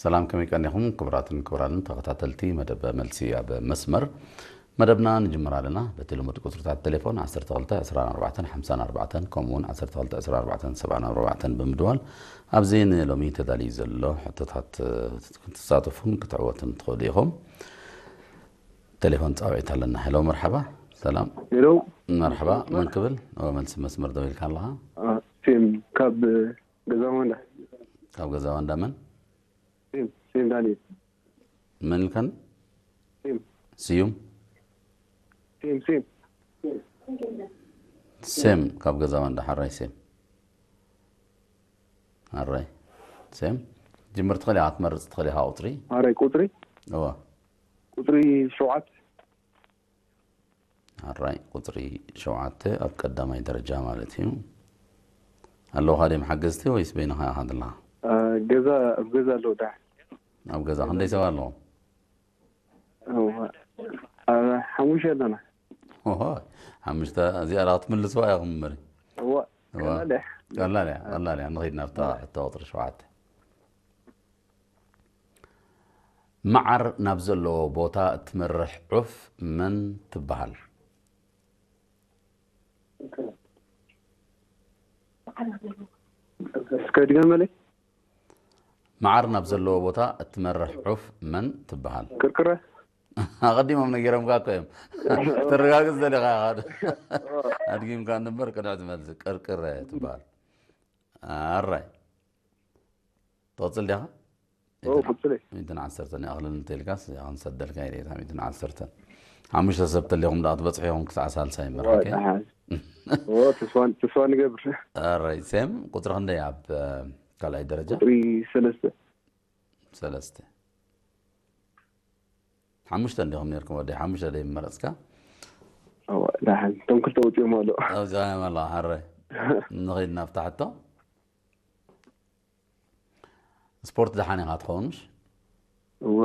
ሰላም፣ ከመይ ቀኒኹም ክቡራትን ክቡራንን ተኸታተልቲ መደብ መልሲ ኣብ መስመር? መደብና ንጅምር ኣለና። በቲ ልሙድ ቁጽርታት ቴሌፎን ዓሰርተ ክልተ ዕስራን ኣርባዕተን ሓምሳን ኣርባዕተን፣ ከምኡ እውን ዓሰርተ ክልተ ዕስራን ኣርባዕተን ሰብዓን ኣርባዕተን ብምድዋል ኣብዚ ንሎሚ ተዳልዩ ዘሎ ሕቶታት ክትሳተፉን ክትዕወቱን ትኽእሉ ኢኹም። ቴሌፎን ጻውዒት ኣለና። ሄሎ፣ መርሓባ። ሰላም። ሄሎ። መርሓባ። መን ክብል? ኦ፣ መልሲ መስመር ደው ኢልካ ኣለኻ። አ፣ ሴም ካብ ገዛ ወንዳ። ካብ ገዛ ወንዳ መን? ሴም፣ ሴም ዳንኤል። መን ኢልካን? ሴም። ስዩም? ሴም፣ ሴም። ሴም ካብ ገዛ ወንዳ። ሓራይ ሴም። ሓራይ ሴም። ጅምር ትኽእል ኢኻ፣ ክትመርጽ ትኽእል ኢኻ ቁጽሪ። ሓራይ ቁጽሪ? እወ። ቁጽሪ ሸውዓተ። ኣራይ ቁጽሪ ሸውዓተ ኣብ ቀዳማይ ደረጃ ማለት እዩ። ኣለውኻ ድዮም ሓገዝቲ ወይስ በይንኻ ኢኻ ዘለኻ? አ፣ ገዛ፣ ኣብ ገዛ ኣለዉ ደሓን። ኣብ ገዛ ክንደይ ሰብ ኣለዉ? እዋ፣ አ፣ ሓሙሽተ ኣለና። ኦሆ፣ ሓሙሽተ፣ እዚኣ ደኣ ክትምልስዋ ኢኹም እምበሪ። እዋ፣ እዋ። ቀላል እያ። ቀላል እያ፣ ቀላል እያ። ንኸይድ ናብታ ሕቶ ቁጽሪ ሸውዓተ። መዓር ናብ ዘለዎ ቦታ እትመርሕ ዑፍ መን ትበሃል? እስከ ድገመለይ። መዓር ናብ ዘለዎ ቦታ እትመርሕ ዑፍ መን ትበሃል? ቅርቅረ። ኣቐዲሞም ነጊሮምካ እኮ እዮም። ከተረጋግጽ ደሊኻ ኢኻ። ኣድጊምካ እንበር ቅድዕ ትመልስ። ቅርቅረ ትበሃል። ኣራይ። ትቕጽል ዲኻ? ኦ፣ ቅጽለይ። ሚእትን ዓሰርተን ይኣኽልን እንተኢልካስ፣ ክንሰደልካ ኢለ እታ ሚእትን ዓሰርተን። ሓሙሽተ ሰብ ተሊኹም ደኣ ትበጽሑ ኢኹም ክሳዕ ሳልሳይ እምበር፣ ዋይ፣ ሓቂ? ደሓን። ኦ፣ ተስፋ፣ ተስፋ ንገብር። ኣራይ፣ ሴም፣ ቁጽሪ ክንደይ ኣብ፣ እ፣ ካልኣይ ደረጃ? ቁጽሪ ሰለስተ። ሰለስተ። ሓሙሽተ እንዲኹም ነርኩም ወደይ፣ ሓሙሽተ ደይ መረጽካ? እዋ፣ ደሓን። እቶም ክልተ ወጺኦም ኣለዉ። ኣብዚኣ እዮም ኣለዉ፣ ሓራይ። ንኸይድ ናብታ ሕቶ። ስፖርት ደሓን ኢኻ ትኸውን፣ ምሽ? እዋ፣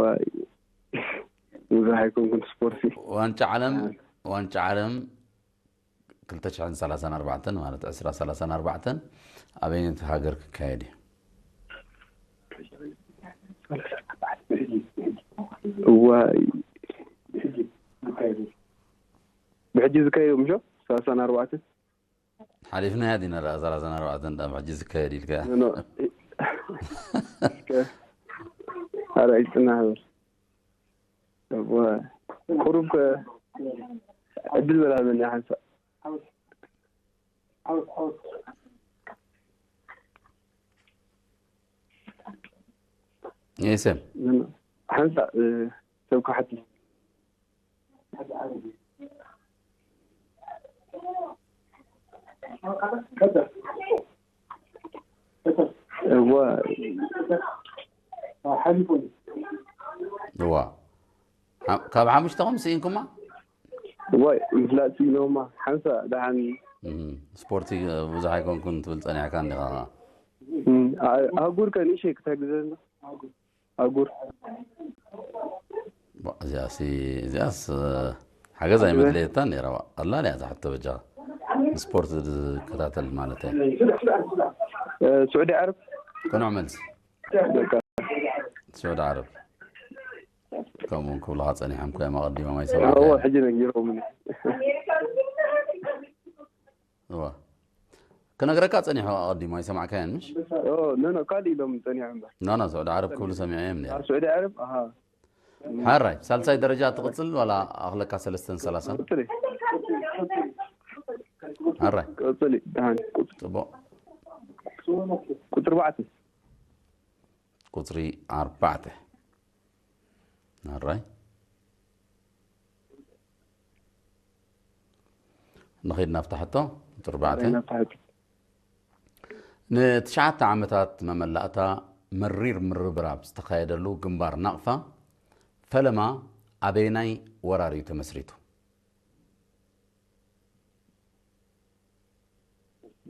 ብዙሕ ኣይኮንኩን ስፖርት። ዋንጫ ዓለም፣ ደሓን። ዋንጫ ዓለም ክልተ ሽሕን ሰላሳን ኣርባዕተን ማለት ዕስራ ሰላሳን ኣርባዕተን ኣበይነይቲ ሃገር ክካየድ እዩ? እዋይ። ብሕጂ ዝካየድ ምሾ? ሰላሳን ኣርባዕተን? ሓሊፍናያ ዲና ደኣ ሰላሳን ኣርባዕተን ደኣ ብሕጂ ዝካየድ ኢልካ። ኖ፣ ኖ። እስከ፣ ኣረ፣ ኣይጽናሕ በል። እወ፣ ቁሩብ ከ ዕድል በላበኒ ሓንሳእ። የሰም። ሓንሳእ፣ እ፣ ሰብ ክሓትት። እዋ። እዋ። ሓ-፣ ካብ ሓሙሽተኹም ስኢንኩማ? እዋ፣ ምፍላጥ ስኢኖማ። ሓንሳ ደሓን። እም፣ ስፖርቲ ብዙሕ ኣይኮንኩን ትብል ጸኒሕካ እንዲኻ ኸኣ። እም፣ ኣ-፣ ኣህጉር ከ ንእሽተይ ክተግዘና? ኣጉር። ባ-፣ እዚኣሲ፣ እዚኣስ፣ ሓገዝ ኣይመድለየታን ነይራ። ባ-፣ ቀላል እያ እዛ ሕቶ በጃኻ። ስፖርት ዝከታተል ማለት እያ። እ፣ ስዑዲ ዓረብ። ቅኑዕ መልሲ። በቃ። ስዑዲ ዓረብ። ከምኡ ክብሉኻ ጸኒሖም እኮ እዮም ኣቐዲሞም ኣይሰማዕካዮን። እዎ፣ ሕጂ ነጊሮምኒ። እዋ። ክነግረካ ጸኒሑ ኣቐዲሙ ኣይሰማዕካዮን ምሽ? ኦ፣ ኖ፣ ኖ፣ ካልእ ኢሎም ጸኒሖም እምበር። ኖ፣ ኖ፣ ስዑዲ ዓረብ ክብሉ ሰሚዐዮም ነይረ። ኣብ ስዑዲ ዓረብ? ኣሃ። ሓራይ፣ ሳልሳይ ደረጃ ትቕጽል ዋላ ኣኽለካ ሰለስተን ሰላሳን? ቀጽሊ። ሓራይ። ቀጽሊ፣ ደሓን፣ ቁጽ-፣ ጽቡቕ። ቁጽሪ ኣርባዕተ። ቁጽሪ ኣርባዕተ። ኣራይ። ንኸይድ ናብታ ሕቶ፣ ቁጽሪ ኣርባዕተ። ናብታ ሕቶ። ንትሽዓተ ዓመታት መመላእታ መሪር ምርብራብ ዝተኻየደሉ ግንባር ናቕፋ ፈለማ ኣበየናይ ወራር እዩ ተመስሪቱ?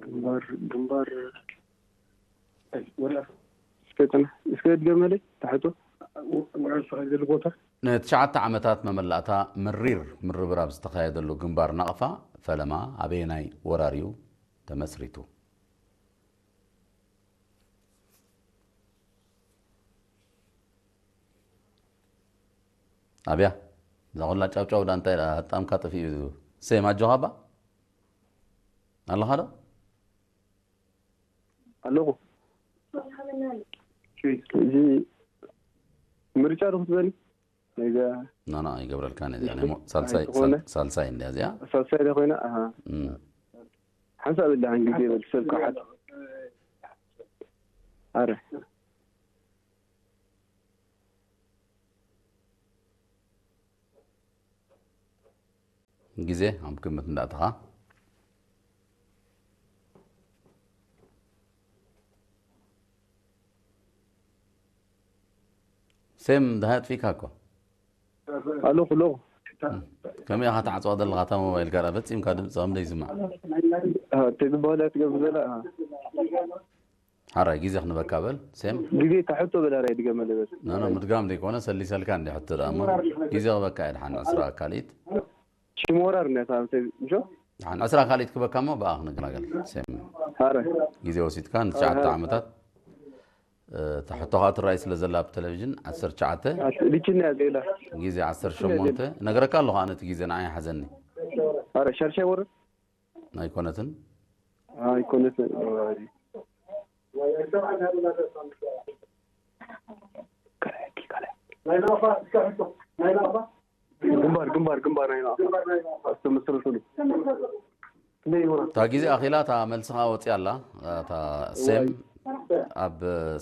ግንባር፣ ግንባር፣ እስከ ጽና-፣ እስከ ድገመለይ፣ ታሕቱ። ንትሽዓተ ዓመታት መመላእታ መሪር ምርብራብ ዝተኻየደሉ ግንባር ናቕፋ ፈለማ ኣበየናይ ወራር እዩ ተመስሪቱ? ኣብያ እዛ ኩላ ጫውጫው ዳ እንታይ ደኣ ህጣምካ ጠፊኡ? ሴም ኣጆኻ እባ ኣለኻ ዶ? ኣለኹ። እዚ ምርጫ ዶ ክትበኒ? ነዛ ኖ ኖ ይገብረልካ ነዚኣ ናይ ሞ- ሳልሳይ ኣይትኾነ። ሳል- ሳልሳይ እንዲያ እዚኣ። ሳልሳይ ዶ ኮይና? ኣሃ። እም። ሓንሳብ ኢላ ግዜ በል ሰብ ክሓት። ኣረ ግዜ ኣብ ግምት እንዳእተኻ ሴም ድሃይ ኣጥፊእካ እኮ ኣለኹ ኣለኹ። ከመይ ኢኻ ትዓፅዋ ዘለኻ እታ ሞባይል ጋር ፈፂምካ ድምፂ ከም ደይስማዕ ተግባላ ትገብር ዘላ ሓራይ ግዜ ክንበካ በል ሴም ግዜ ታሕቶ በላ ራይ ድገመለ በል ኖ ኖ ምድጋም ዘይኮነ ሰሊሰልካ እንዲ ሕቶ ደኣ እሞ ግዜ ክበካ እየ ድሓን ዕስራ ካልኢት ሽሞራር ነታ ምሾ ድሓን ዕስራ ካልኢት ክበካ እሞ ብኣ ክንገላገል ሴም ኣረ ግዜ ወሲድካ ንትሽዓተ ዓመታት እ፣ እታ ሕቶ ከዓ ትረኣይ ስለ ዘላ ኣብ ቴሌቪዥን ዓሰርተ ትሽዓተ ልችና ዜላ ግዜ ዓሰርተ ሸሞንተ ነገረካ ኣለኹ ኣነ እቲ ግዜ ንዓይ ሓዘኒ ኣረ ሻርሻይ ወረድ ኣይኮነትን ኣይኮነትን ግንባር ግንባር ግንባር ናይ ኣስተመስረቱሉ እታ ግዜ ኣኺላ እታ መልሲ ከዓ ወፂኣ ኣላ እታ ሴም ኣብ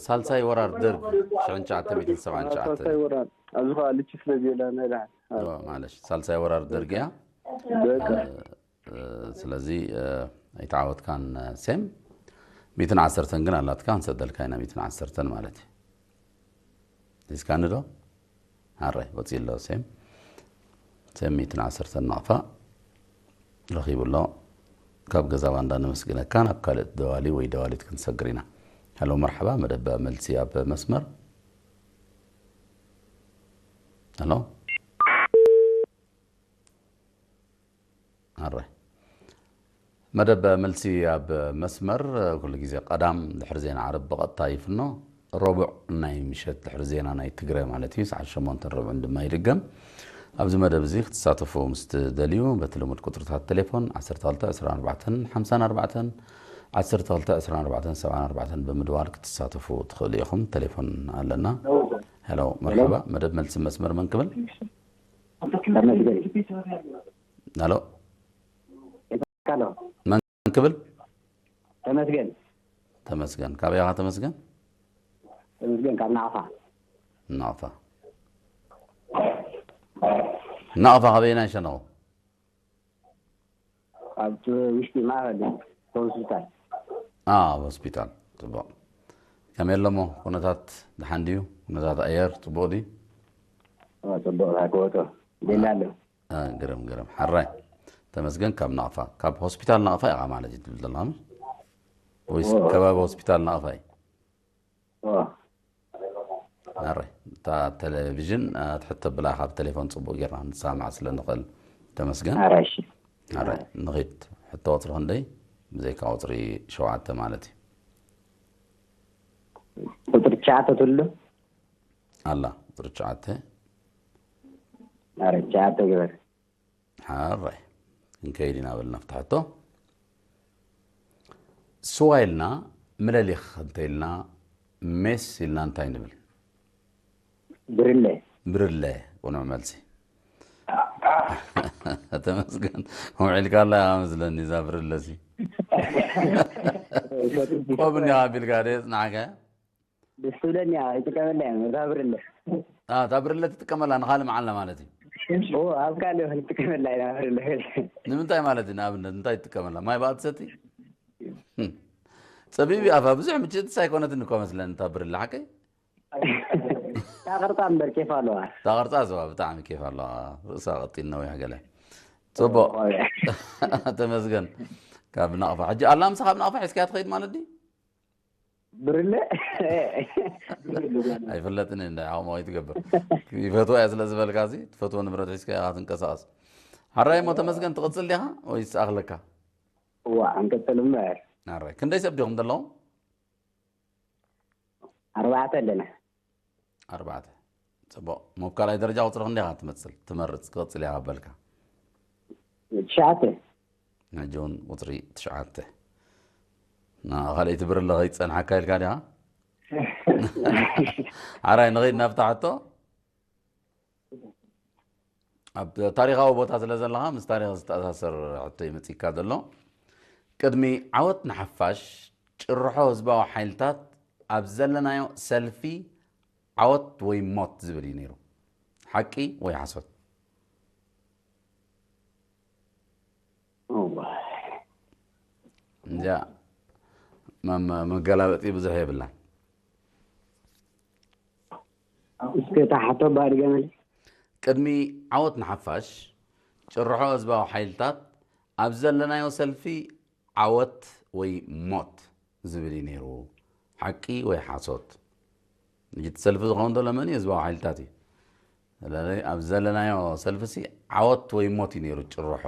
ሳልሳይ ወራር ደርግ ሽሕን ትሽዓተ ሚእትን ሰብዓን ትሽዓተ ሳልሳይ ወራር ኣብዚ ከዓ ልቺ ስለ ዜላ ናይ ደሓን ማለት ሳልሳይ ወራር ደርግ እያ በቃ ስለዚ ኣይተዓወትካን ሴም ሚትን ዓሰርተን ግን ኣላትካ ክንሰደልካ ኢና ሚትን ዓሰርተን ማለት እዩ ሒዝካኒ ዶ ኣረ ወፂ ኣሎ ሴም ሴም ሚትን ዓሰርተን ናቕፋ ረኺቡ ኣሎ ካብ ገዛ ባንዳ ነመስግነካ ናብ ካልእ ደዋሊ ወይ ደዋሊት ክንሰግር ኢና ሄሎ መርሓባ መደብ መልሲ ኣብ መስመር ሄሎ ኣረ መደብ መልሲ ኣብ መስመር ኩሉ ግዜ ቀዳም ድሕሪ ዜና ዓረብ ብቐጥታ ይፍኖ ረቡዕ ናይ ምሸት ድሕሪ ዜና ናይ ትግረ ማለት እዩ ሰዓት ሸሞንተን ርብዕን ድማ ይድገም ኣብዚ መደብ እዚ ክትሳተፉ ምስ ትደልዩ በቲ ልሙድ ቁፅርታት ቴሌፎን ዓሰርተ ክልተ ዕስራን ኣርባዕተን ሓምሳን ኣርባዕተን ዓሰርተ ክልተ ዕስራን ኣርባዕተን ሰብዓን ኣርባዕተን ብምድዋል ክትሳተፉ ትኽእሉ ኢኹም ቴሌፎን ኣለና ሄሎ መርሓባ መደብ መልሲ መስመር መን ክብል ተመስገን ሄሎ ካሎ መን ክብል ተመስገን ተመስገን ካበይ ኢኻ ተመስገን ተመስገን ካብ ናቕፋ ናቕፋ ናቕፋ ካበየናይ ሸነኹ ኣብ ውሽጢ ማእኸል ሆስፒታል ኣብ ሆስፒታል ፅቡቕ ከመይ ኣለሞ ኩነታት ድሓን ድዩ ኩነታት ኣየር ፅቡቕ ድዩ ኦ፣ ፅቡቕ ክወጦ ደላ ኣሎ እ፣ ግርም ግርም ሓራይ ተመስገን ካብ ናቕፋ ካብ ሆስፒታል ናቕፋ ኢኻ ማለት እዩ ትብል ዘለኻ ምሽ? ወይስ ኦ። ከባቢ ሆስፒታል ናቕፋ እዩ ኦ፣ ኣረ እታ ቴሌቪዥን ኣትሕቶ ብላ ካብ ቴሌፎን ፅቡቅ ጌርና ንሰማዕ ስለ ንኽእል ተመስገን ኣረ እሺ ኣረ ንኺድ ሕቶ ቁፅሪ ክንደይ ብዘይካ ቁፅሪ ሸውዓተ ማለት እዩ ቁፅሪ ትሽዓተ ትብሉ ኣላ ቁፅሪ ትሽዓተ ኣረ ትሽዓተ ግበር ሓራይ ክንከይድ ኢና በልና ኣብቲ ሕቶ ስዋ ኢልና ምለሊኽ እንተ ኢልና ሜስ ኢልና እንታይ ንብል ብርለ ብርለ ቁኑዕ መልሲ ተመስገን ውዒልካ ኣላ ኢኻ መስለኒ እዛ ብርለ ሲ ቆብ እኒኻ ኣቢልካ ደ የፅናዕካ ደስ ትብለኒ እያ ይጥቀመላ እያ እዛ ብርለ እታ ብርለ ትጥቀመላ ንካልእ መዓላ ማለት እዩ ኦ ኣብ ካልእ ክንጥቀመላ ኢና ብርለ ንምንታይ ማለት እዩ ንኣብነት እንታይ ትጥቀመላ ማይ በኣ ትሰቲ ፀቢብ ኣፋ ብዙሕ ምችእትስ ኣይኮነትን እኳ መስለኒ እታ ብርለ ሓቀይ እታ ቅርፃ እምበር ኬፍ ኣለዋ እታ ቅርፃ ዝዋ ብጣዕሚ ኬፍ ኣለዋ ርእሳ ቀጢን ነዊሕ ገለ ፅቡቅ ተመስገን ካብ ናቕፋ ሕጂ ኣላ ምሳኻ ኣብ ናቕፋ ሒዝካያ ትኸይድ ማለት ድዩ ብርለ ኣይፈለጥን እንዳ ዓቕሞ ኣይትገብር ይፈትዋ እያ ስለ ዝበልካ ሲ ትፈትዎ ንብረት ሒዝካ ኢኻ ትንቀሳቐስ ሓራይ እሞ ተመስገን ትቕፅል ዲኻ ወይስ ኣኽለካ እዋ ክንቀፅል እምበር ኣራይ ክንደይ ሰብ ዲኹም ዘለኹም ኣርባዕተ ኣለና ኣርባዕተ ጽቡቕ። ሞብ ካልኣይ ደረጃ ቁጽሪ ክንደይ ኢኻ ትመጽል ትመርጽ ክቕጽል እያ በልካ? ትሽዓተ። ሕጂ እውን ቁጽሪ ትሽዓተ። ካልኣይቲ ብርለ ከይጸንሓካ ኢልካ ዲኻ? ሓራይ ንኸይድ ናብታ ሕቶ። ኣብ ታሪኻዊ ቦታ ስለ ዘለኻ ምስ ታሪኽ ዝተኣሳሰር ሕቶ ይመጽካ ዘሎ። ቅድሚ ዓወት ንሓፋሽ ጭርሖ ህዝባዊ ሓይልታት ኣብ ዘለናዮ ሰልፊ ዓወት ወይ ሞት ዝብል እዩ ነይሩ። ሓቂ ወይ ሓሶት? እዚኣ መ- መ- መገላበጢ ብዙሕ የብላን። እስከ እታ ሓቶ ባድገመል። ቅድሚ ዓወት ንሓፋሽ ጭርሖ ህዝባዊ ሓይልታት ኣብ ዘለናዮ ሰልፊ ዓወት ወይ ሞት ዝብል እዩ ነይሩ። ሓቂ ወይ ሓሶት? ሕጂ እቲ ሰልፊ ዝኸውን ዘሎ መን እዩ? ህዝባዊ ሓይልታት እዩ። ስለዚ ኣብ ዘለናዮ ሰልፊ ሲ ዓወት ወይ ሞት እዩ ነይሩ ጭርሖ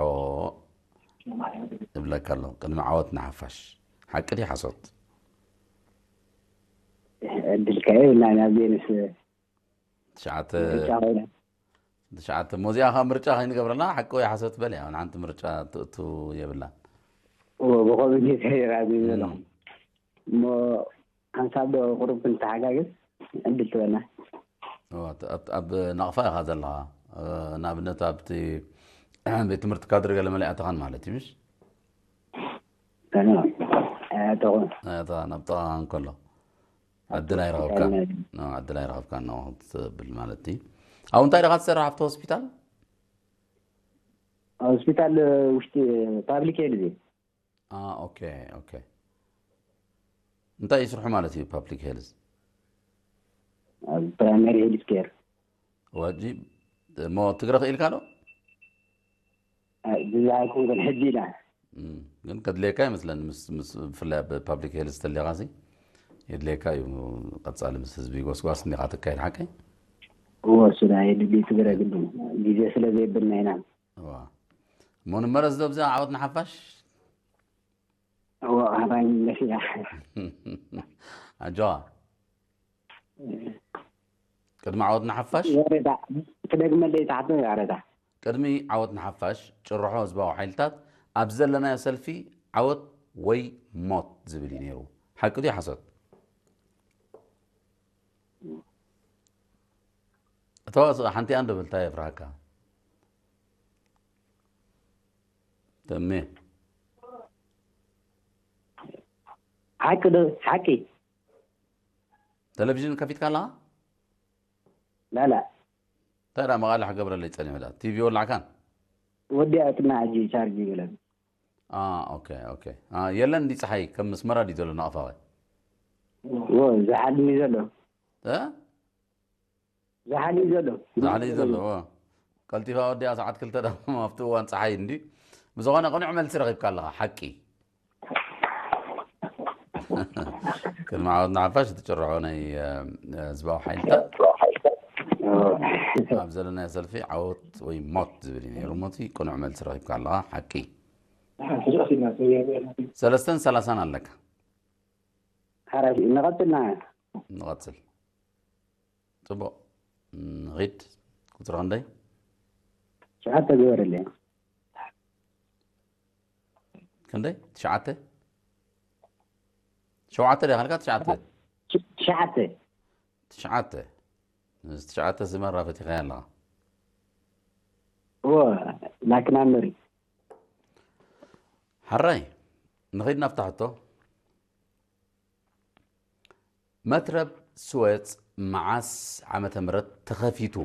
እብለካ ኣለኹ። ቅድሚ ዓወት ንሓፋሽ ሓቂ ድዩ ሓሶት? ዕድልካ የብልና ናብ ዜንስ ትሽዓተ ምርጫ ኮይና ትሽዓተ ሞዚኣ ካብ ምርጫ ከይንገብረላ ሓቂ ወይ ሓሶት በል እያ ሓንቲ ምርጫ ትእቱ የብላን። ብኮሚቴ ተራዚ ዘለኹም እሞ ሓንሳብ ዶ ቁሩብ ክንተሓጋግዝ ዕድል ትበና። እዋ፣ እቲ- ኣብ ኣብ ናቕፋ ኢኻ ዘለኻ። ንኣብነት ኣብቲ ቤት ትምህርቲ ካድሪ ገለ መለ ኣይኣተኻን ማለት እዩ ምሽ? ተኾን እታ ናብ ጥቓ እንከሎ ዕድል ኣይረኸብካን። ዕድል ኣይረኸብካን ነው ክትብል ማለት እዩ። ኣብ እንታይ ዲኻ ትሰርሕ ኣብቲ ሆስፒታል? ሆስፒታል ውሽጢ ፓብሊክ ሄልዝ እዩ። ኦኬ። ኦኬ። እንታይ ይስርሑ ማለት እዩ ፓብሊክ ሄልዝ? ፕራይመሪ ሄልዝ ኬር። ዋጂ እሞ ትግረ ክኢልካ ዶ? ብዛዕኩም ግን ሕጂ ኢና ግን ከድልየካ ይመስለኒ ምስ ምስ ብፍላይ ኣብ ፓብሊክ ሄልዝ ተሊኻ ሲ የድልየካ እዩ። ቀጻሊ ምስ ህዝቢ ጎስጓስ እንዲኻ ትካየድ ሓቀይ? እዎ እሱ ናይ ልቢ ትግረ ግድን ግዜ ስለ ዘይብልና ኢና። እዋ እሞ ንመለስ ዶ ብዛ ዓወት ንሓፋሽ? እዎ ኣባይ መለስ እያ። ኣጆዋ ቅድሚ ዓወት ንሓፋሽ ያረዳ ትደግመለይ ተሓቶ ያረዳ ቅድሚ ዓወት ንሓፋሽ ጭርሖ ህዝባዊ ሓይልታት ኣብ ዘለናዮ ሰልፊ ዓወት ወይ ሞት ዝብል እዩ ነይሩ። ሓቂ ድዩ ሓሶት? እተዋስኦ ሓንቲ ኣንዶ ብልታ የፍርሃካ ተሜ ሓቂ ዶ ሓቂ ቴሌቪዥን ከፊትካ ኣለኻ? ላላ እንታይ ደኣ መቓልሕ ክገብረለይ ጸኒሑ ደኣ ቲቪ ወላዕካን ወዲኣትና ሕጂ ቻርጅ ይብለን ኦኬ ኦኬ የለን እንዲ ፀሓይ ከም መስመራ ድዩ ዘሎ ናቕፋ ወይ ዝሓል እዩ ዘሎ እ? ዝሓል እዩ ዘሎ ዝሓል እዩ ዘሎ እዎ። ቀልጢፋ ወዲኣ ሰዓት ክልተ ደሞ ኣብቲ እዋን ፀሓይ እንዲ ብዝኾነ ቅኑዕ መልሲ ረኺብካ ኣለኻ ሓቂ ቅድሚ ዓወት ንሓፋሽ እቲ ጭርሖ ናይ ህዝባዊ ሓይልታት ኣብ ዘለናዮ ሰልፊ ዓወት ወይ ሞት ዝብል እዩ ነይሩ ሞቲ ቅኑዕ መልሲ ረኺብካ ኣለኻ ሓቂ ሰለስተን ሰላሳን ኣለካ ሓራሽ ንቐፅልና ንቐፅል ፅቡቕ ንኺድ ቁፅሪ ክንደይ ሸዓተ ግበረለይ ክንደይ ትሽዓተ ሸውዓተ ዲኻ ኢልካ ትሽዓተ ትሽዓተ ትሽዓተ ትሽዓተ ስመራ ፈቲኻያ ኣለኻ እዎ ላክና መሪ ሓራይ ንኺድ ናብታ ሕቶ መትረብ ስዌጽ መዓስ ዓመተ ምህረት ተኸፊቱ?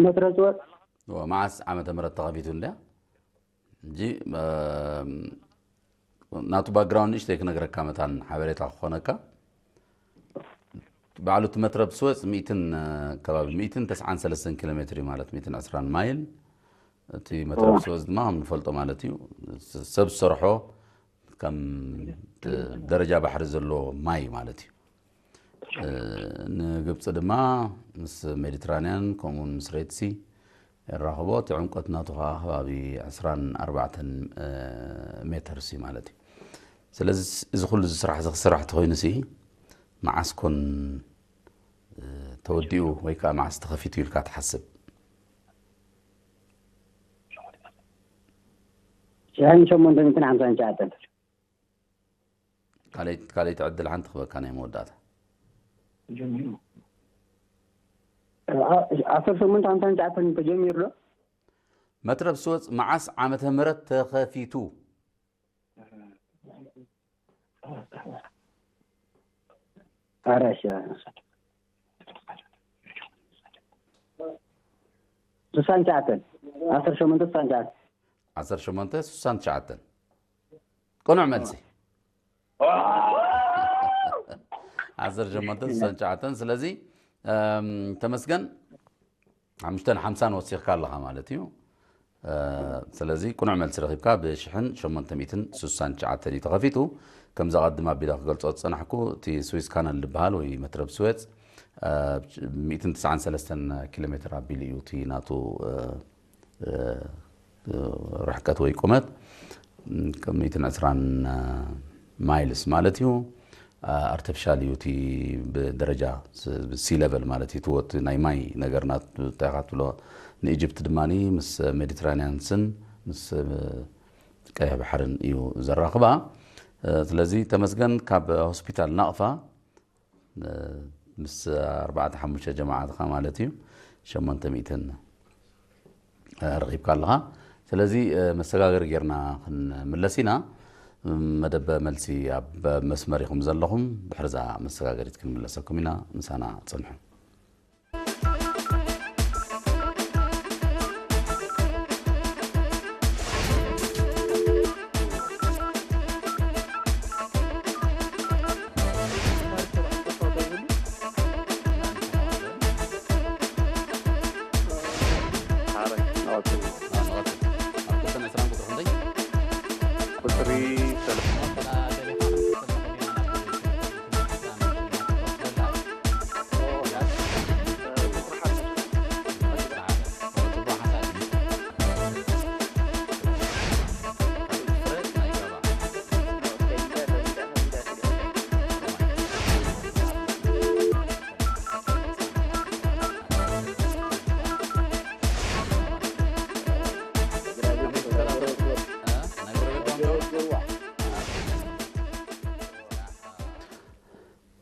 መትረብ ስወጥ እዎ፣ መዓስ ዓመተ ምህረት ተኸፊቱ እንድያ? እንጂ ናቱ ባክግራውንድ ንእሽተይ ክነግረካ መታን ሓበሬታ ክኾነካ ባዕሉ እቲ መትረብ ስወጽ ሚእትን ከባቢ ሚእትን ተስዓን ሰለስተን ኪሎ ሜትር እዩ ማለት ሚእትን ዕስራን ማይል እቲ መትረብ ስወጽ ድማ ከም ንፈልጦ ማለት እዩ ሰብ ዝሰርሖ ከም ደረጃ ባሕሪ ዘሎ ማይ ማለት እዩ ንግብፂ ድማ ምስ ሜዲትራንያን ከምኡውን ምስ ሬድሲ የራኽቦ እቲ ዕምቆት ናቱ ከዓ ከባቢ ዕስራን ኣርባዕተን ሜተር ሲ ማለት እዩ ስለዚ እዚ ኩሉ እዚ ስራሕ እዚ ክስራሕ ተኮይኑ ሲ መዓስ ኮን እ፣ ተወዲኡ ወይ ከዓ መዓስ ተኸፊቱ ኢልካ ትሓስብ? ሽሕን ሸሞንተ ሚእትን ሓምሳን ትሽዓተን። ካልኣይቲ ዕድል ሓንቲ ክበካ ናይ መወዳእታ። ዓ- ዓሰርተ ሸሞንተ ሓምሳን ትሽዓተን ተጀሚሩ ዶ? መትረብ ስወፅ መዓስ ዓመተ ምህረት ተኸፊቱ? ኣራሽ ስሳን ትሽዓተን፣ ዓሰርተ ሸሞንተ ስሳን ትሽዓተን። ዓሰርተ ሸሞንተ ስሳን ትሽዓተን። ቅኑዕ መልሲ። ዓሰርተ ሸሞንተ ስሳን ትሽዓተን። ስለዚ እም፣ ተመስገን ሓሙሽተን ሓምሳን ወሲኽካ ኣለኻ ማለት እዩ። እ፣ ስለዚ ቅኑዕ መልሲ ረኺብካ። ብሽሕን ሸሞንተ ሚእትን ስሳን ትሽዓተን እዩ ተኸፊቱ። ከምዚ ኣቐድም ኣቢለ ክገልጾ ዝጸናሕኩ፣ እቲ ስዊስ ካናል ዝበሃል ወይ መትረብ ስዌጽ፣ እ፣ ሚእትን ትስዓን ሰለስተን ኪሎ ሜትር ኣቢሉ እዩ እቲ ናቱ፣ እ፣ እ፣ ርሕቀት ወይ ቁመት፣ ም፣ ሚእትን ዕስራን ማይልስ ማለት እዩ። እ፣ ኣርቲፊሻል እዩ እቲ ብደረጃ ሲ ሌቨል ማለት እዩ። እቲ ወቲ ናይ ማይ ነገርና እንታይ ኢኻ ትብሎ፣ ንኢጅፕት ድማ ምስ ሜዲትራንያንስን ምስ፣ እ፣ ቀይሕ ባሕርን እዩ ዘራኽባ። እ፣ ስለዚ ተመስገን ካብ ሆስፒታል ናቕፋ ምስ ኣርባዕተ ሓሙሽተ ጀማዓትኻ ማለት እዩ፣ ሸሞንተ ሚእትን ረኺብካ ኣለኻ። ስለዚ መሰጋገሪ ጌርና ክንምለስ ኢና። መደብ መልሲ ኣብ መስመር ኢኹም ዘለኹም። ድሕርዛ መሰጋገሪት ክንምለሰኩም ኢና። ምሳና ጽንሑ።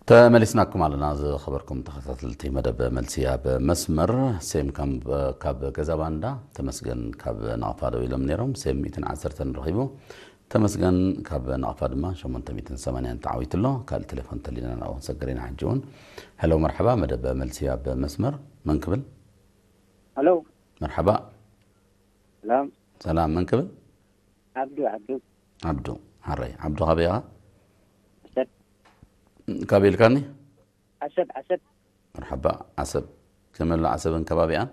ተመሊስናኩም ኣለና። ዝኸበርኩም ተኸታተልቲ መደብ መልሲ ኣብ መስመር፣ ሴም ካብ፣ ካብ ገዛ ባንዳ፣ ተመስገን ካብ ናቕፋ ደው ኢሎም ነይሮም። ሴም ሚእትን ዓሰርተን ረኺቡ፣ ተመስገን ካብ ናቕፋ ድማ ሸሞንተ ሚእትን ሰማንያን ተዓዊቱ ኣሎ። ካልእ ቴሌፎን ተሊና ናብኡ ክንሰግር ኢና። ሕጂ እውን ሄሎ፣ መርሓባ፣ መደብ መልሲ ኣብ መስመር። መን ክብል? ሄሎ። መርሓባ። ሰላም። ሰላም፣ መን ክብል? ዓብዱ፣ ዓብዱ። ዓብዱ፣ ሓራይ። ዓብዱ፣ ካበይ ኢኻ? ዓሰብ። ካበይ ኢልካኒ? ዓሰብ፣ ዓሰብ። መርሓባ፣ ዓሰብ። ከመይ ኣሎ ዓሰብን ከባቢኣን?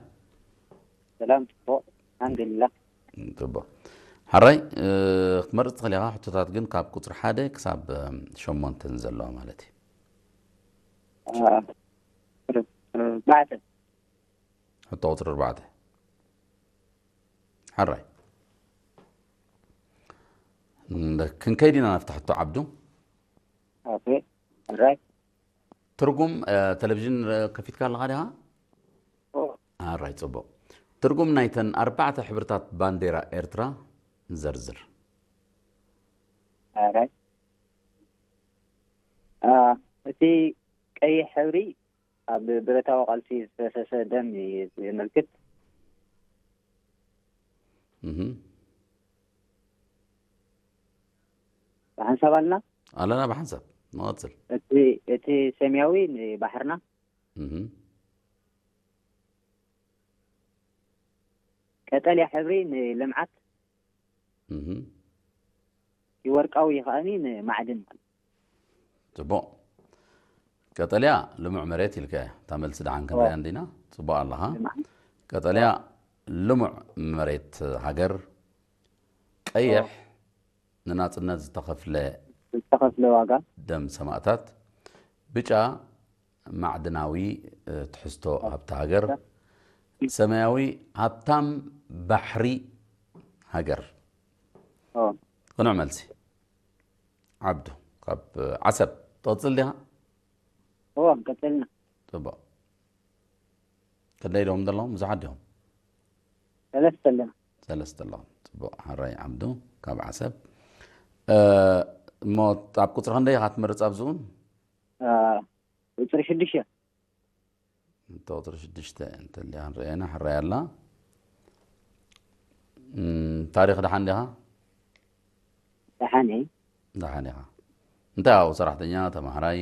ሰላም፣ ጽቡቕ። ኣልሓምዱሊላህ። ጽቡቕ። ሓራይ፣ እ፣ ክትመርጽ ትኽእል ኢኻ። ሕቶታት ግን ካብ ቁጽሪ ሓደ ክሳብ፣ እ፣ ሸሞንተ ንዘለዋ ማለት እዩ። አ፣ ቁጽሪ፣ እ፣ ኣርባዕተ። ሕቶ ቁጽሪ ኣርባዕተ። ሓራይ። እንደ-፣ ክንከይድ ኢና ናብቲ ሕቶ ዓብዱ። ኦኬ። ኦራይት። ትርጉም፣ እ፣ ቴሌቪዥን፣ እ፣ ከፊትካ ኣለኻ ዲኻ? ኦ። ኣራይ፣ ጽቡቕ። ትርጉም ናይተን ኣርባዕተ ሕብርታት ባንዴራ ኤርትራ ዘርዝር። ኦራይት። አ፣ እቲ ቀይሕ ሕብሪ ኣብ ብረታዊ ቃልሲ ዝፈሰሰ ደም እዩ ዘመልክት። እህ። ብሓንሳብ ኣለና? ኣለና ብሓንሳብ። ንቐጽል። እቲ፣ እቲ ሰማያዊ ንባሕርና። እህ። ቀጠልያ ሕብሪ ንልምዓት። እህ። ወርቃዊ ከኣኒ ንማዕድን። ጽቡቕ። ቀጠልያ ልሙዕ መሬት ኢልካ እያ። እታ መልሲ ደሓን ክንሪኣ እንዲና። ጽቡቕ ኣለኻ። ልምዓት። ቀጠልያ ልሙዕ መሬት ሃገር። ቀይሕ ንናጽነት ዝተኸፍለ ዝተኸፍለ ዋጋ። ደም ሰማእታት። ብጫ ማዕድናዊ፣ እ፣ ትሕዝቶ ሃብቲ ሃገር። ሰማያዊ ሃብታም ባሕሪ ሃገር። ኦ። ቅኑዕ መልሲ። ዓብዱ፣ ካብ ዓሰብ ትቕጽል ዲኻ? እዎ ቀጸልና። ጽቡቕ። ክንደይ ዶም ዘለኹም? ብዙሓት ዲኹም? ሰለስተ ኣለና። ሰለስተ ኣለኹም። ጽቡቕ። ሕራይ ዓብዱ ካብ ዓሰብ። እ፣ እሞ ኣብ ቁጽሪ ክንደይ ኢኻ ትመርጽ ኣብዚ'ውን? እ፣ ቁጽሪ ሽዱሽተ። እንተ ቁጽሪ ሽዱሽተ እንተልያ ክንርእየና ሕራይ ኣላ። እም፣ ታሪኽ ደሓን ዲኻ? ደሓን እየ። ደሓን ኢኻ። እንታይ ኣብኡ ሰራሕተኛ፣ ተማሃራይ?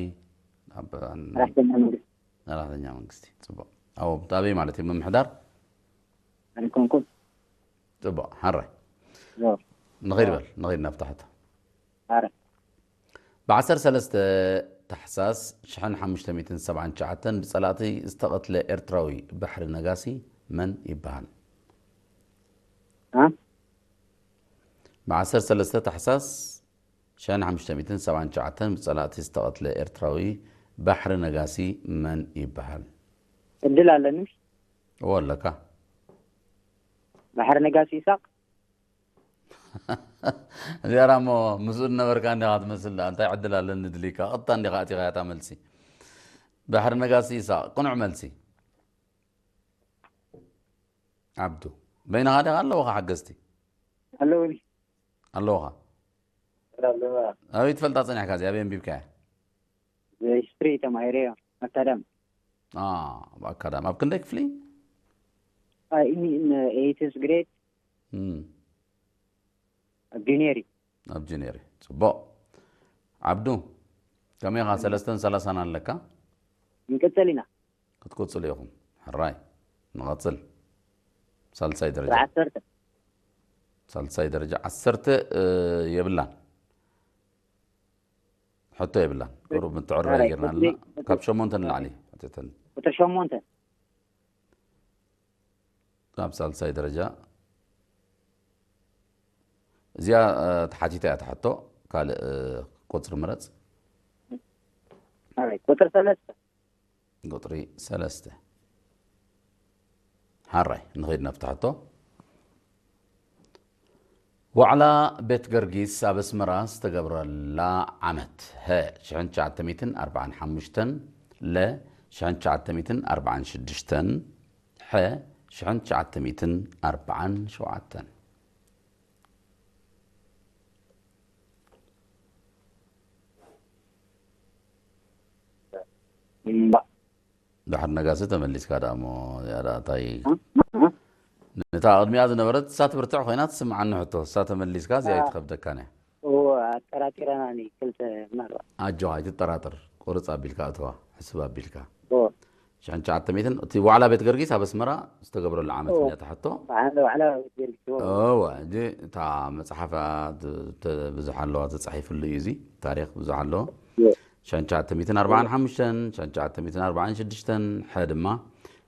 ኣብ ሰራሕተኛ መንግስቲ። ሰራሕተኛ መንግስቲ። ጽቡቕ። ኣብ ኣበይ ማለት እዩ? ምምሕዳር? ኣይኮንኩን። ጽቡቕ። ሕራይ። ዞ። ንኸይድ በል፣ ንኸይድ ናብታ ሕቶ። ኣረ። ብ ዓሰርተ ሰለስተ ታሕሳስ ሽሕን ሓሙሽተ ሚእትን ሰብዓን ትሽዓተን ብጸላእቲ ዝተቐትለ ኤርትራዊ ባሕሪ ነጋሲ መን ይበሃል? እ? ብ ዓሰርተ ሰለስተ ታሕሳስ ሽሕን ሓሙሽተ ሚእትን ሰብዓን ትሽዓተን ብጸላእቲ ዝተቐትለ ኤርትራዊ ባሕሪ ነጋሲ መን ይበሃል? ዕድል ኣለኒ? እዎ ኣለካ። ባሕሪ ነጋሲ ይሳቕ? እዚኣ እሞ ምስኡ ዝነበርካ እንዲኻ ትመስል ደኣ። እንታይ ዕድል ኣለኒ ድልይካ? ቀጥታ እንዲኻ ኣቲኻያ እታ መልሲ። ባሕሪ ነጋሲ ይሳቕ። ቅኑዕ መልሲ። ዓብዱ። በይንኻ ዲኻ ኣለውኻ ሓገዝቲ? ኣለውኒ። ኣለውኻ? ኣለዋ። ኣበይ ትፈልጣ ጸኒሕካ እዚኣ? ኣበይ ኣንቢብካያ? ብሂስትሪ ተማሂረዮ። ኣካዳሚ። አ፣ ኣብ ኣካዳሚ። ኣብ ክንደይ ክፍሊ? ኣይ፣ ኢኒ፣ ኢን ኤይትስ ግሬድ። እም። ኣብ ጁኒየር እዩ። ኣብ ጁኒየር እዩ። ጽቡቕ። ዓብዱ፣ ከመይ ኢኻ? ሰለስተን ሰላሳን ኣለካ? ንቅጽል ኢና። ክትቅጽሉ ኢኹም። ሕራይ። ንቐጽል። ሳልሳይ ደረጃ። ዓሰርተ። ሳልሳይ ደረጃ ዓሰርተ፣ እ፣ የብላን። ሕቶ የብላን። ቁሩብ ምትዕርራይ ሕራይ፣ ጌርና ቁጽሪ፣ ኣለና። ቁጽሪ፣ ካብ ሸሞንተ ንላዕሊ ሕቶተን። ቁጽሪ ሸሞንተ። ካብ ሳልሳይ ደረጃ። እዚኣ፣ እ፣ ተሓቲታ እያ እታ ሕቶ። ካልእ፣ እ፣ ቁጽሪ ምረጽ። ሕራይ፣ ቁጽሪ ሰለስተ። ቁጽሪ ሰለስተ። ሕራይ፣ ንኸይድ ናብታ ሕቶ። ዋዕላ ቤት ገርጊስ ኣብ ኣስመራ ዝተገብረላ ዓመት። ሀ፣ ሽሕን ትሽዓተ ሚእትን ኣርባዓን ሓሙሽተን፣ ለ፣ ሽሕን ትሽዓተ ሚእትን ኣርባዓን ሽዱሽተን፣ ሐ፣ ሽሕን ትሽዓተ ሚእትን ኣርባዓን ሸውዓተን። እምባ። ድሓር ነጋሲ ተመሊስካ ደኣ እሞ፣ እዚኣ ደኣ እንታይ? እ? እ? ነታ ቅድሚኣ ዝነበረት እሳ ትብርትዕ ኮይና ትስምዓኒ ሕቶ፣ እሳ ተመሊስካ እዚኣ አ። ኣይትኸብደካን እያ። እዎ፣ ኣጠራጢረናኒ ክልተ ምናልባት። ኣጆኻ፣ ኣይትጠራጠር፣ ቁርጽ ኣቢልካ እተዋ፣ ሕስብ ኣቢልካ። እዎ። ሽሕን ትሽዓተ ሚእትን፣ እቲ ዋዕላ ቤት ገርጊስ ኣብ ኣስመራ ዝተገብረሉ ዓመት እዎ። እያ እታ ሕቶ። ዋዕላ፣ ዋዕላ ቤት ገርጊስ፣ እዎ። እዎ፣ ሕጂ እታ መጽሓፍ እያ፣ ት-፣ ት-፣ ብዙሕ ኣለዋ፣ ተጻሒፍሉ እዩ እዚ ታሪኽ፣ ብዙሕ ኣለዎ። እዎ። ሽሕን ትሽዓተ ሚእትን ኣርባዓን ሓሙሽተን፣ ሽሕን ትሽዓተ ሚእትን ኣርባዓን ሽዱሽተን፣ ሐ ድማ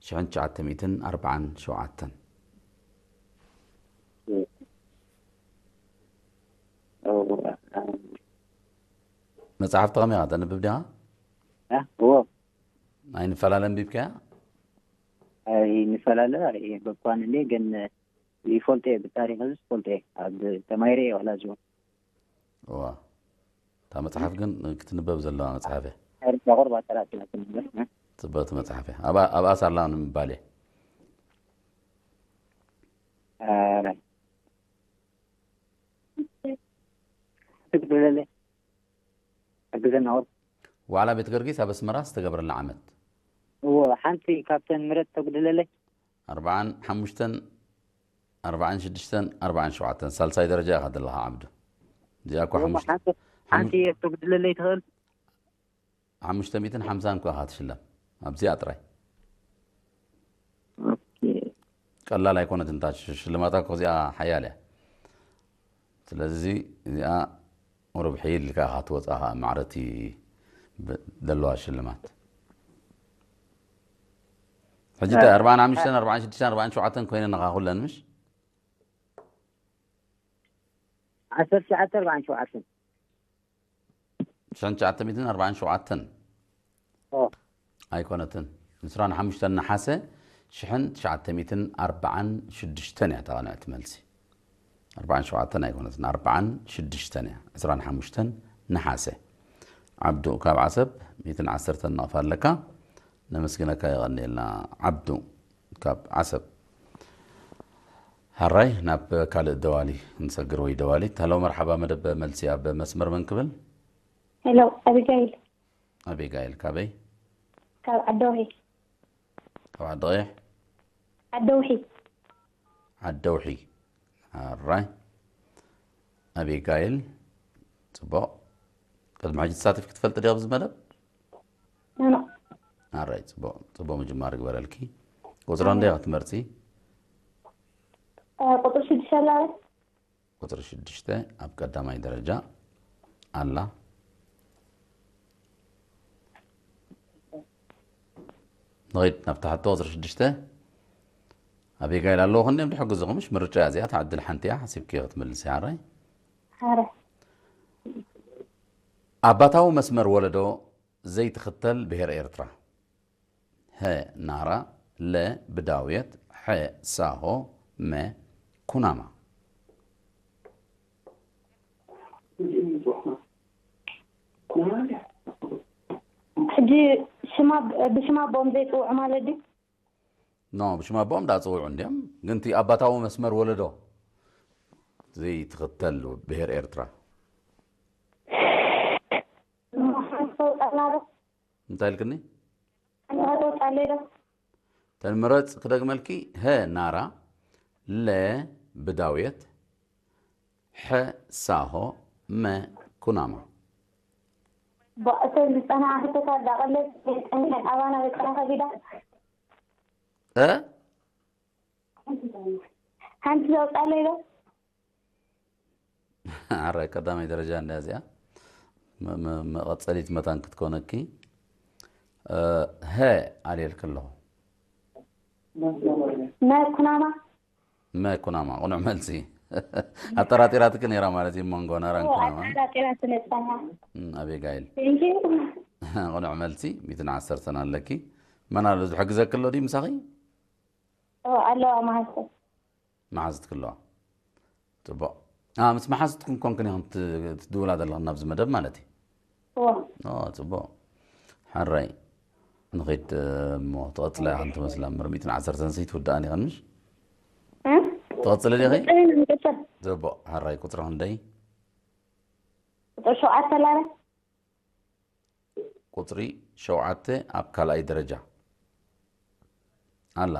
ሽሕን ትሽዓተ ሚእትን ኣርባዓን ሸውዓተን። እዎ። እዎ። መጽሓፍቲ ከመይ ኢኻ ተንብብ ዲኻ? እ? እዎ። ኣይንፈላለ ኣንቢብካያ? ኣይንፈላለ፣ ኣይበኳን እንዴ፣ ግን ይፈልጦ እየ፣ ብታሪኽ እዚ ዝፈልጦ እየ። ኣብ ተማሂረ እየ ዋላ እዚ እውን። እዋ። እታ መጽሓፍ ግን ክትንበብ ዘለዋ መጽሓፍ እያ። ታሪኽ ቁርባ ጠራጢና ክንብል፣ እ? ጽብቕቲ መጽሓፍ እያ። ኣብኣ፣ ኣብኣ ሳላ ንምባል እየ። ኣረ። ትግደለለ። ሕግዘና ወር። ዋዕላ ቤት ገርጊስ ኣብ ኣስመራ ዝተገብረላ ዓመት። እዎ፣ ሓንቲ ካብተን ምረጥ ተጉድለለይ። ኣርባዓን ሓሙሽተን፣ ኣርባዓን ሽዱሽተን፣ ኣርባዓን ሸውዓተን፣ ሳልሳይ ደረጃ ኢኻ ዘለኻ ዓብዱ። እዚኣ እኮ እዎ፣ ሓሙሽተ-፣ ሓንቲ፣ ሓንቲ ሓሙሽ-፣ እየ ተጉድለለይ ትኽእል። ሓሙሽተ ሚእትን ሓምሳን እኮ ኢኻ ትሽለም። ኣብዚኣ ጥራይ። ኦኬ። ቀላል ኣይኮነትን እታ ሽ-፣ ሽልማታ እኮ እዚኣ ሓያል እያ። ስለዚ እዚኣ ርብሒ ኢልካ ኢኻ ትወጽኣ፣ ከዓ ማዕረቲ ብ-፣ ዘለዋ ሽልማት። ሕጂ እ፣ እንታይ፣ ኣርባዓን ሓሙሽተን፣ ኣርባዓን ሽዱሽተን፣ ኣርባዓን ሸውዓተን ኮይነን ኢኻ ኩለን፣ ምሽ? ዓሰርተ ትሽዓተ፣ ኣርባዓን ሸውዓተን። ሽሕን ትሽዓተ ሚእትን ኣርባዓን ሸውዓተን። ኦ። ኣይኮነትን። ዕስራን ሓሙሽተን ነሓሰ ሽሕን ትሽዓተ ሚእትን ኣርባዓን ሽዱሽተን እያ እታ ቅንዕቲ መልሲ። ኣርባዓን ሸውዓተን ኣይኮነትን፣ ኣርባዓን ሽዱሽተን እያ። ዕስራን ሓሙሽተን ነሓሰ። ዓብዱ ካብ ዓሰብ ሚእትን ዓሰርተን ናቕፋ ኣለካ። ነመስግነካ፣ የቐንየልና። ዓብዱ ካብ ዓሰብ። ሃራይ ናብ ካልእ ደዋሊ እንሰግር ወይ ደዋሊት። ሃሎ፣ መርሓባ፣ መደብ መልሲ ኣብ መስመር መን ክብል? ሄሎ፣ ኣቢጋይል። ኣቢጋይል ካበይ? ካብ ዓደውሒ። ካብ ዓዲ ቀይሕ? ዓደውሒ። ዓደውሒ። ኣራይ። ኣቢጋይል፣ ጽቡቕ። ቅድሚ ሕጂ ተሳቲፍኪ ትፈልጢ ዲኺ ኣብዚ መደብ? ኖኖ። ኣራይ፣ ጽቡቕ። ጽቡቕ ምጅማር ይግበረልኪ። ቁጽሪ ክንደይ ኢኺ ትመርጺ? ቁጥሪ ሽዱሽተ ኣላ። ቁጽሪ ሽዱሽተ ኣብ ቀዳማይ ደረጃ ኣላ። ንኸይድ ናብታ ሕቶ። ቁጽሪ ሽዱሽተ። ኣቢጋይል ኣለኹ፣ ክንደዮም ድሕግዝኹም። ምሽ ምርጫ እያ እዚኣ፣ እታ ዕድል ሓንቲ እያ፣ ሓሲብኪ ክትምልሲ። ሓራይ። ሓረ። ኣባታዊ መስመር ወለዶ ዘይትኽተል ብሄር ኤርትራ። ሀ ናራ፣ ለ ብዳውየት፣ ሐ ሳሆ፣ መ ኩናማ። ሕጂ ሽማ ብሽማ ኣቦኦም ዘይፅውዑ ማለት ድዩ? ኖ፣ ብሽማ ኣቦኦም ዳፅውዑ እንዲዮም፣ ግን እቲ ኣባታዊ መስመር ወለዶ ዘይትኽተል ብሄር ኤርትራ። ሓንቲ ተውፃእና ዶ? እንታይ ኢልክኒ? ሓንቲ ከተውፃለይ ዶ? ተን ምረፅ ክደግመልኪ። ሀ ናራ፣ ለ ብዳውየት፣ ሐ ሳሆ፣ መ ኩናማ። እተን ዝፀንሓ ሕቶታት ዳቐለስ ፀኒሐን ኣባና በፅና ከቢዳ። እ ሓንቲ ዘውፃለይ ዶ? ኣረ ቀዳማይ ደረጃ እንዳ እዚኣ መ- መ- መቐፀሊት መታን ክትኮነኪ። እ፣ ሀ ኣልየልክ ኣለኹ። መ ኩናማ። መ ኩናማ ቅኑዕ መልሲ። ኣጠራጢራትክ ነይራ ማለት እዩ፣ መንጎ ናራን ኩናማ። ኣጠራጢራ ስለዝፀንሓ። እም፣ ኣቤጋይል። Thank you። ቅኑዕ መልሲ። ሚእትን ዓሰርተን ኣለኪ። መን ኣሎ ዝሕግዘክ ኣሎ ድዩ ምሳኺ? ኦ ኣለዋ መሓዝተይ። መሓዝትክ ኣለዋ። ፅቡቕ። አ፣ ምስ መሓዝትኩም ኮንክን ኢኹም ት- ትድውላ ዘለኹም ናብዚ መደብ ማለት እዩ። እዎ። ኦ፣ ፅቡቕ። ሓራይ። ንኸይድ እሞ ትቐፅላ ኢኻ ትመስላ። ምርሚትን ዓሰርተን ሲ ትውድኣን ኢኸን ምሽ? እ? ትቐፅሊ ዲኺ? ቀፅሊ ንቅፅል። ፅቡቕ። ሓራይ ቁፅሪ ክንደይ? ቁፅሪ ሸውዓተ ኣላለ። ቁፅሪ ሸውዓተ ኣብ ካልኣይ ደረጃ ኣላ።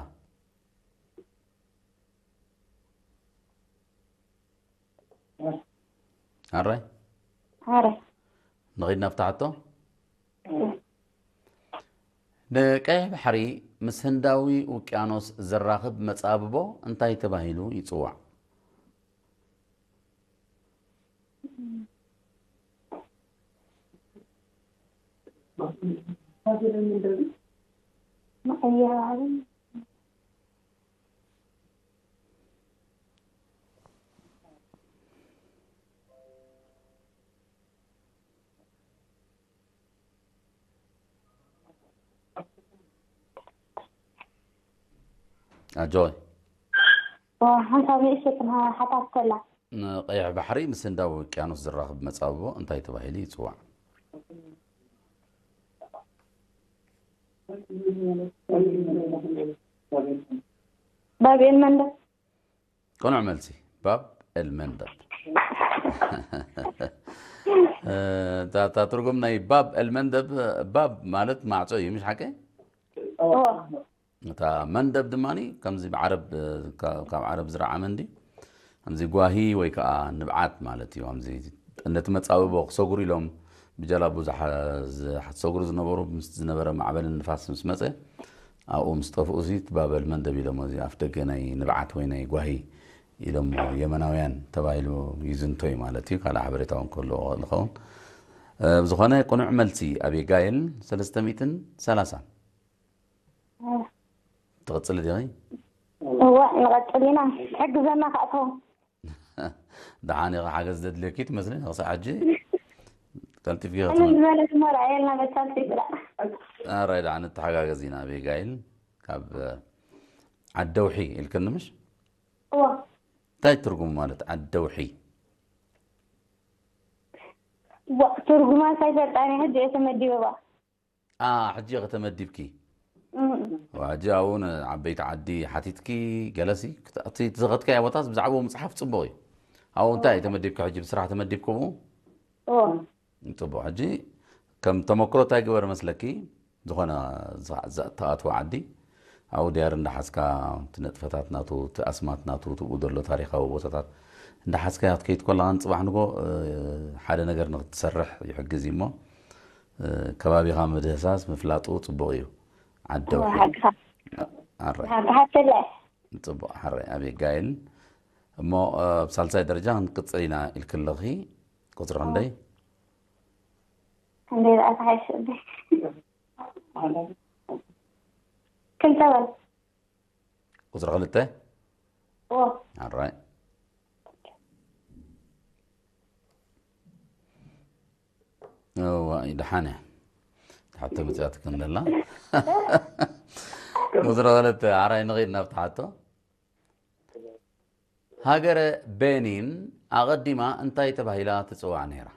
ኣራይ ኣረ። ንኸይድ ናብታ ሕቶ። ንቀይሕ ባሕሪ ምስ ህንዳዊ ውቅያኖስ ዘራኽብ መጻብቦ እንታይ ተባሂሉ ይጽዋዕ? ኣጆይ ሓንሳብ ንእሽተይ ክንሓታት ከላ። ንቀይሕ ባሕሪ ምስ ህንዳዊ ውቅያኖስ ዝራኽብ መጻብቦ እንታይ ተባሂሉ ይጽዋዕ? ባብ ኤልመንደብ። ቅኑዕ መልሲ፣ ባብ ኤልመንደብ። እታ እታ ትርጉም ናይ ባብ ኤልመንደብ፣ ባብ ማለት ማዕጾ እዩ፣ ምሽ ሓቀ? እዎ። እታ መንደብ ድማ ከምዚ ብዓረብ፣ ካብ ዓረብ ዝረዓመ እንዲ ከምዚ ጓሂ ወይ ከዓ ንብዓት ማለት እዩ። ከምዚ ነቲ መጻብቦ ክሰጉሩ ኢሎም ብጀላቡ ዝሓ- ዝሓ- ዝሰጉሩ ዝነበሩ ምስ ዝነበረ ማዕበልን ንፋስ ምስ መጸ ኣብኡ ምስ ጠፍኡ ሲ እቲ ባብ ኤልመንደብ ኢሎሞ፣ እዚ ኣፍ ደገ ናይ ንብዓት ወይ ናይ ጓሂ ኢሎሞ የመናውያን ተባሂሉ ይዝንቶ እዩ ማለት እዩ። ካልእ ሓበሬታ እውን ክህልዎ ይኽእል ዝኸውን። እ፣ ብዝኾነ ቅኑዕ መልሲ ኣቤጋይል ሰለስተ ሚእትን ሰላሳን። ትቕጽሊ ዲኺ? እዋ ንቐጽል ኢና። ሕግዘና ከኣቶ። ደሓን ኢኺ፣ ሓገዝ ዘድልየኪ ትመስለኒ ክሳዕ ሕጂ። ቀልጢፍኪ ኢኺ ምን ትመ- ዝበለ ትመራ የልና መቻልቲ ይብላ። ኣራይ ደሓን ንተሓጋገዝ ኢና። ኣቤጋይል ካብ ዓደውሒ ኢልክኒ ምሽ? እዋ እንታይ ትርጉሙ ማለት ዓደውሒ? ዋ፣ ትርጉማ ሳይፈልጣን ሕጂ እየ ተመዲበ። ባ ኣ ሕጂ ከተመዲብኪ። ሕጂ ኣብኡ ንዓበይቲ ዓዲ ሓቲትኪ፣ ገለሲ እቲ ዝኸትካዮ ቦታስ ብዛዕባኡ ምፅሓፍ ፅቡቕ እዩ። ኣብኡ እንታይ እዩ ተመዲብኪ? ሕጂ ብስራሕ ተመዲብኪ ብኡ? ፅቡቕ። ሕጂ ከም ተመክሮ እንታይ ግበር መስለኪ? ዝኾነ ተኣትዎ ዓዲ ኣብኡ ድያር እንዳሓዝካ፣ እቲ ነጥፈታት ናቱ፣ እቲ ኣስማት ናቱ፣ ትብኡ ዘሎ ታሪካዊ ቦታታት እንዳሓዝካ ክትከይድ ኮላን ፅባሕ ንጎ ሓደ ነገር ንክትሰርሕ ይሕግዝ እዩ። እሞ ከባቢኻ ምድህሳስ ምፍላጡ ፅቡቕ እዩ። ዓደው ሓግሓተለ። ፅቡቕ ሓረይ ኣብ የጋይል። እሞ ኣብ ሳልሳይ ደረጃ ክንቅፅል ኢና ኢልክለኺ። ቁፅሪ ክንደይ? ክንደይ ደኣ ተሓይሽ? ክልተ በል። ቁፅሪ ክልተ። ኣራይ እዋ፣ ደሓነ። ትሓቶ መፅያትክን ደላ። ቁፅሪ ክልተ፣ ኣራይ ንኸይድ ናብቲ ሓቶ። ሃገረ ቤኒን ኣቐዲማ እንታይ ተባሂላ ትፅዋዕ ነይራ?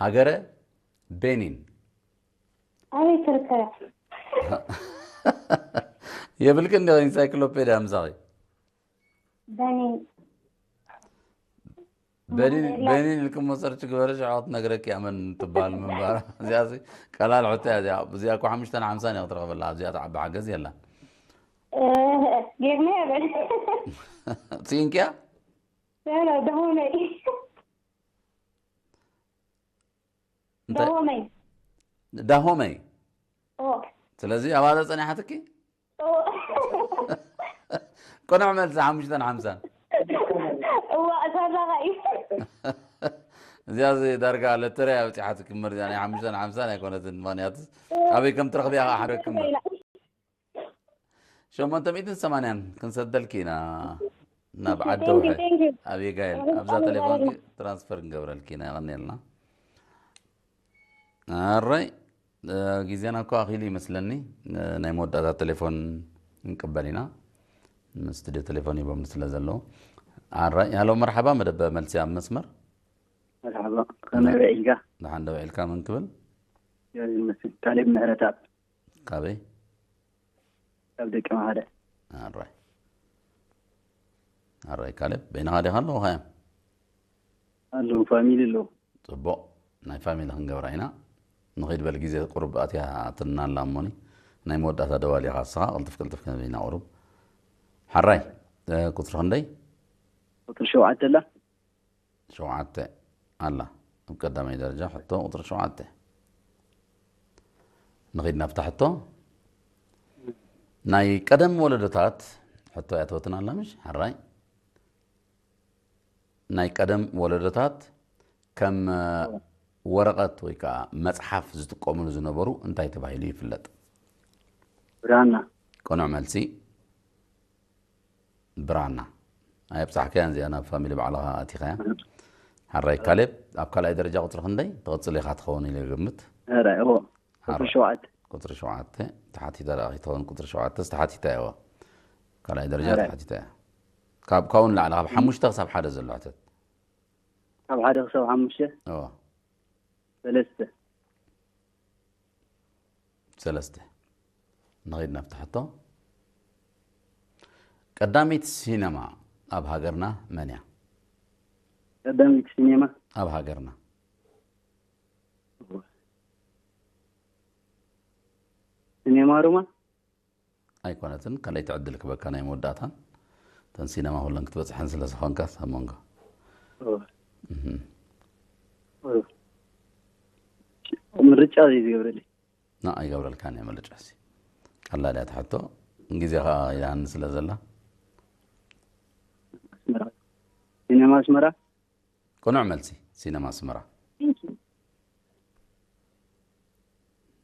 ሃገረ ቤኒን። ኣበይ ትርከብ? የብልክን ዶ ኢንሳይክሎፔድያ ምሳኺ? በኒን። በኒን ኢልክሞ ሰርች ግበሪ፣ ሽዑ ክትነግረኪ እያ መን ትበሃል ምንባራ። እዚኣ ቀላል ሕቶ እያ እዚኣ። እዚኣ እኮ ሓሙሽተን ሓምሳን እያ ክትረኽበላ። ኣብዚኣ ተዓቢ ሓገዝ የላን። ጌርና እያ በል። ስኢንኪያ? ደሆመይ። እንታይ? ደሆመይ። ዳሆመይ። ኦ። ስለዚ ኣባዛ ጸኒሓትኪ? ኦ። ቅኑዕ መልሲ ሓሙሽተን ሓምሳን። እዋ፣ እሳራኻ እዩ። እዚኣ እዚ ዳርጋ ለተሪያ ኣብፂሓትኪ እምበር እዚኣ ናይ ሓሙሽተን ሓምሳን ኣይኮነትን። ምኽንያቱ ኣበይ ከም ትረኽብያ ከዓ ሓረክም። ሸሞንተ ሚእትን ሰማንያን ክንሰደልኪ ኢና ናብ ዓዲ ውሐ ኣብ የጋይል ኣብዛ ቴሌፎንኪ ትራንስፈር ክንገብረልኪ ኢና። የቐንየልና። ኣረይ ግዜና እኮ ኣኺሉ ይመስለኒ። ናይ መወዳእታ ቴሌፎን ንቅበል ኢና። ስቱድዮ ቴሌፎን ሂቦም ስለ ዘለዉ። ኣረይ ሃሎ፣ መርሓባ። መደብ መልሲ ኣብ መስመር። መርሓባ፣ ከመይ ውዒልካ? ደሓን ዶ ውዒልካ? መን ክብል? ካሌብ ምሕረተኣብ። ካበይ? ካብ ደቂ መሓደ። ኣራይ ኣራይ ካሌብ፣ በይንኻ ዲኻ ኣለኹ? ኸያ ኣለዉ፣ ፋሚሊ ኣለዉ። ጽቡቕ፣ ናይ ፋሚሊ ክንገብራ ኢና። ንኺድ በል፣ ግዜ ቁሩብ ኣትያ ኣትልና ኣላ እሞኒ። ናይ መወዳእታ ደዋል ኢኻ እስኻ፣ ቅልጥፍ ቅልጥፍ ክንብል ኢና ቁሩብ። ሓራይ፣ እ፣ ቁጽሪ ክንደይ? ቁጽሪ ሸውዓተ ኣላ። ሸውዓተ ኣላ። ኣብ ቀዳማይ ደረጃ ሕቶ ቁጽሪ ሸውዓተ። ንኺድ ናብታ ሕቶ። ናይ ቀደም ወለዶታት ሕቶ እያ ትወትና ኣላ፣ ምሽ? ሓራይ። ናይ ቀደም ወለዶታት ከም ወረቐት ወይ ከዓ መጽሓፍ ዝጥቀምሉ ዝነበሩ እንታይ ተባሂሉ ይፍለጥ? ብራና። ቅኑዕ መልሲ። ብራና። ኣየብጻሕካያን እዚኣ ናብ ፋሚሊ ባዕልኻ ኣቲኻያ። ሓራይ ካሌብ፣ ኣብ ካልኣይ ደረጃ ቁጽሪ ክንደይ? ትቕጽል ኢኻ ትኸውን ኢለ ይግምት። ኧረ፣ እዎ። ቁጽሪ ሸውዓተ። ቁጽሪ ሸውዓተ። ተሓቲታ ደኣ ከይትኸውን ቁጽሪ ሸውዓተ ዝተሓቲታ እያ። ካልኣይ ደረጃ ሓራይ። ተሓቲታ እያ። ካብ፣ ካብኡ ንላዕሊ፣ ካብ ሓሙሽተ ክሳብ ሓደ ዘሎ ሕተት። ካብ ሓደ ክሳብ ሓሙሽተ? እዎ። ሰለስተ። ሰለስተ። ንኸይድ ናብቲ ሕቶ። ቀዳሚት ሲነማ ኣብ ሃገርና መን እያ? ቀዳሚት ሲኔማ? ኣብ ሃገርና። ሲኔማ ሮማ? ኣይኮነትን። ካልኣይቲ ዕድል ክበካ ናይ መወዳእታን። እተን ሲነማ ኩለን ክትበጽሐን ስለ ዝኾንካ፣ ኣብ መንጎ። እዎ። እህም። እዎ። ምርጫ ዘይዝገብረለይ። ና፣ ኣይገብረልካን እየ ምርጫ። እሲ ቀላል እያ ትሕቶ። ግዜ ኸዓ ኢላኒ ስለ ዘላ። ኣስመራ። ሲነማ ኣስመራ? ቅኑዕ መልሲ፣ ሲነማ ኣስመራ።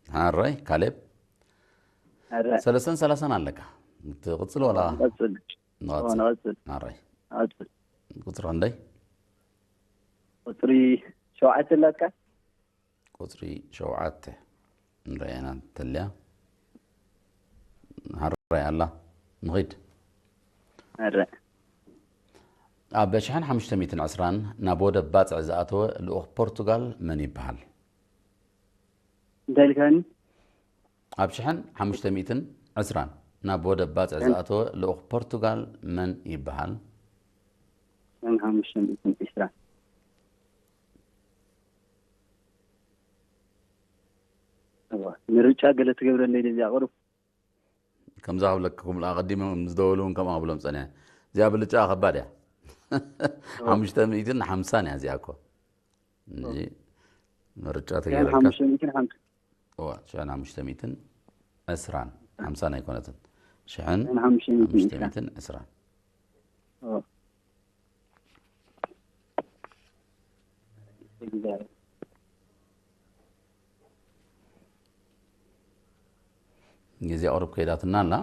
ሓራይ፣ ካሌብ። ኣረ። ሰለስተን ሰላሳን ኣለካ። ትቕጽል ወላ? ንቐጽል። ንቐጽል። ንቐጽል። ሓራይ። ንቐጽል። ቁጽሪ ክንደይ? ቁጽሪ ሸውዓተ ኣላትካ? ቁጽሪ ሸውዓተ። ንረኣየና እንተልያ። ሓራይ ኣላ። ንኺድ። ኣረ። ኣብ ሽሕን ሓሙሽተ ሚእትን ዕስራን ናብ ወደብ ባጽዕ ዝኣተወ ልኡኽ ፖርቱጋል መን ይበሃል? እንታይ ኢልካኒ? ኣብ ሽሕን ሓሙሽተ ሚእትን ዕስራን ናብ ወደብ ባጽዕ ዝኣተወ ልኡኽ ፖርቱጋል መን ይበሃል? ሽሕን ሓሙሽተ ሚእትን ዕስራን ምርጫ ገለ ትገብረለይ እዚኣ ቁሩብ። ከምዛ ክብለኩም ኣቐዲሞም ዝደወሉ እውን ከምኣ ክብሎም ጸኒሐ። እዚኣ ብልጫ ከባድ እያ። ሓሙሽተ ሚእትን ሓምሳን እያ እዚኣ እኮ። እዚ ምርጫ ተገይረልካ። ሓሙሽተ ሚእትን ሓምሳ እዋ፣ ሽሕን ሓሙሽተ ሚእትን ዕስራን፣ ሓምሳን ኣይኮነትን። ሽሕን ሓሙሽተ ሚእትን ዕስራን። ግዜ ቁሩብ ከይዳትና ኣላ።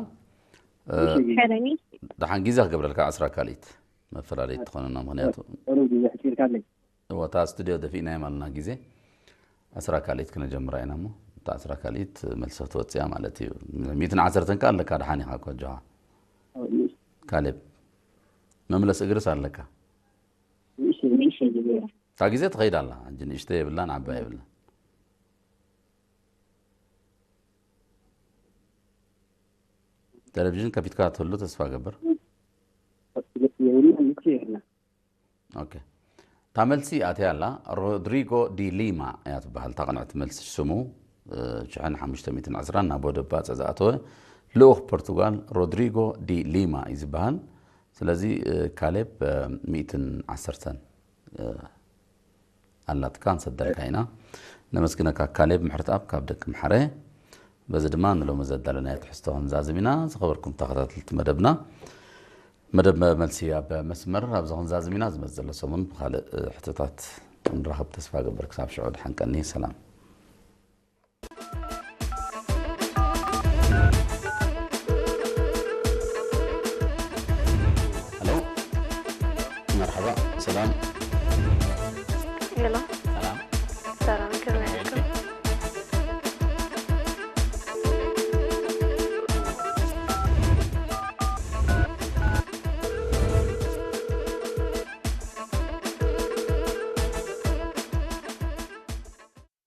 ደሓን ግዜ ክገብረልካ ዕስራ ካልኢት መፈላለይት ትኾነና። ምክንያቱ እታ ስቱዲዮ ደፊእናዮም ኣለና ግዜ። ዕስራ ካልኢት ክነጀምራ ኢና እሞ እታ ዕስራ ካልኢት መልሲ ክትወፅያ ማለት እዩ። ሚእትን ዓሰርተን ከ ኣለካ፣ ደሓን ኢኻ እኮ ኣጆኻ። ካሌብ፣ መምለስ እግርስ ኣለካ። እታ ግዜ ትኸይድ ኣላ ሕጂ፣ ንእሽተይ የብላን ዓባይ የብላን። ቴሌቪዥን ከፊትካ ትህሉ ተስፋ ገብር። ኦኬ፣ እታ መልሲ ኣትያ ኣላ። ሮድሪጎ ዲ ሊማ እያ ትበሃል እታ ቅንዕቲ መልሲ ሽሙ። ሽሕን ሓሙሽተ ሚእትን ዕስራን ናብ ወደብ ባጽዕ ዝኣተወ ልኡኽ ፖርቱጋል ሮድሪጎ ዲ ሊማ እዩ ዝበሃል። ስለዚ ካሌብ፣ ሚእትን ዓሰርተን ኣላትካ፣ ንሰደልካ ኢና። ነመስግነካ ካሌብ ምሕረትኣብ ካብ ደቂ ምሓረ። በዚ ድማ ንሎሚ ዘዳለናዮ ትሕዝቶ ክንዛዝም ኢና። ዝኸበርኩም ተኸታተልቲ መደብና፣ መደብ መልሲ ኣብ መስመር ኣብዚ ክንዛዝም ኢና። ዝመጽእ ዘሎ ሰሙን ብኻልእ ሕቶታት ንራኸብ ተስፋ እገብር። ክሳብ ሽዑ ድሓን ቀኒ። ሰላም።